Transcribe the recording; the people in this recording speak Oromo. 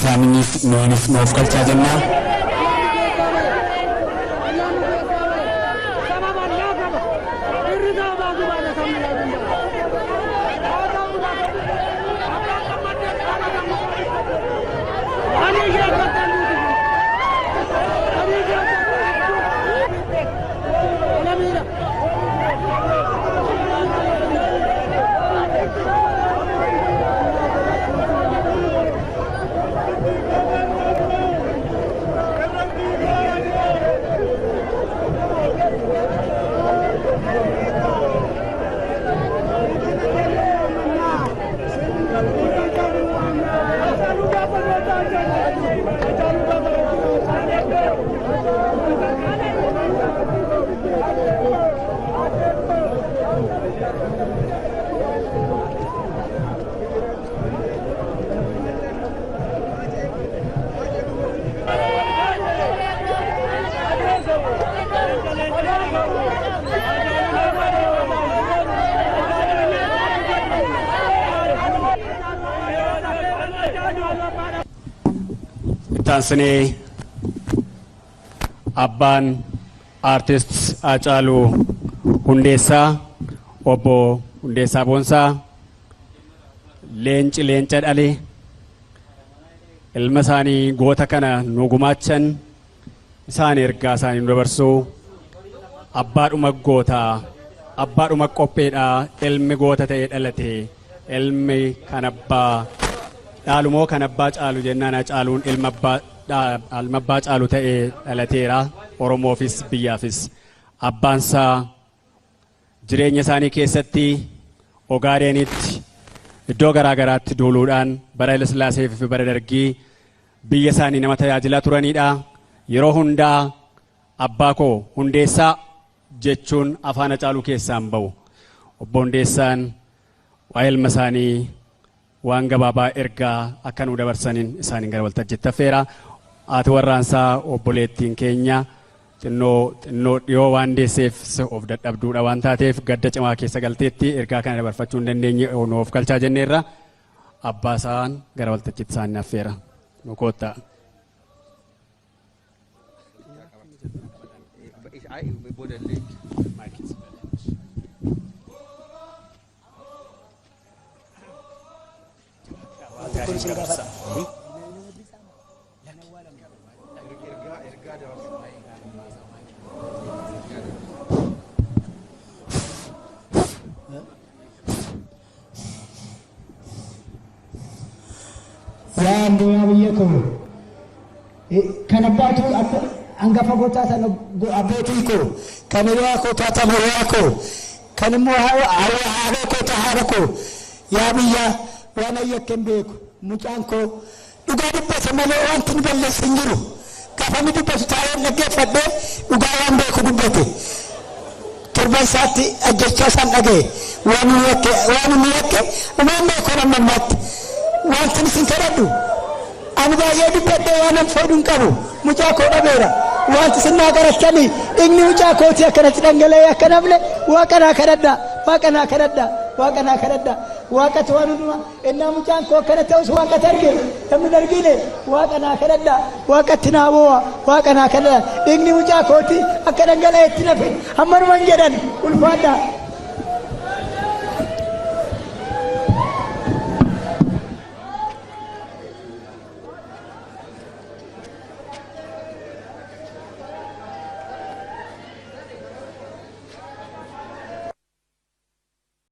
Isaaniif nuunis nuuf galchaa jennaa. Ittaansinee abbaan Aartist Haacaaluu Hundeessaa obbo Hundeessaa Boonsaa leenci leenca dhale ilma isaanii goota kana nu gumaachan isaan ergaa isaanii nu dabarsuu abbaadhuma gootaa abbaadhuma qopheedhaa ilmi goota ta'ee dhalate ilmi kan abbaa dhaalumoo kan abbaa caalu jennaan Hacaaluun ilma abbaa ilma abbaa caalu ta'ee dhalateera Oromoofis biyyaafis abbaansaa jireenya isaanii keessatti Ogaadeenitti iddoo garaa garaatti duuluudhaan bara Hayilasillaasee fi bara Dargii biyya isaanii nama tajaajilaa turanidha. Yeroo hundaa abbaa koo Hundeessaa jechuun afaan Hacaaluu keessaan bahu. Obbo Hundeessaan waa'ee ilma isaanii waan gabaabaa ergaa akka nuu dabarsaniin isaaniin gara waltajjiitti affeera. Haati warraansaa obboleettiin keenya xinnoo xinnoo dhiyoo waan deesseef of dadhabduudha waan taateef gadda cimaa keessa galteetti ergaa kana dabarfachuu hin dandeenye nu of galchaa jenneerra. Abbaa isaan gara waltajjiitti isaan affeera. Nu koottaa. Yaa Amboyaa biyya koo kan abbaatu hangafa gootaa tan abbootii koo kan hiriyaa koo taatan hiriyaa koo kan immoo haadha koo ta haadha koo yaa biyya waan ayyakke hin beeku mucaan koo dhugaa dubbate malee wanti inni balleesse hin jiru gaafa inni dubbatu taa'ee dhaggeeffadhe dhugaa waan beeku dubbate torban isaatti ajjechaa isaan dhaga'e waan inni yakke waan inni yakke waan beeku amma ammaatti wanti isin kadhadhu ani baay'ee dubbadhee waan an fedhu hin qabu mucaa koo dhabeera wanti isin naa kadhattanii dhiigni mucaa kootii akkanatti dhangala'ee akka nafne waaqa naa kadhadha waaqa naa kadhadha waaqa naa kadhadha waaqatu waan hundumaa ennaa mucaan koo akkana ta'us waaqatu arge namni hin argine waaqa naa kadhadha waaqatti naa boo'a waaqa naa kadhadha dhiigni mucaa kootii akka dhangala'eetti nafe hammanuman jedhan ulfaadha.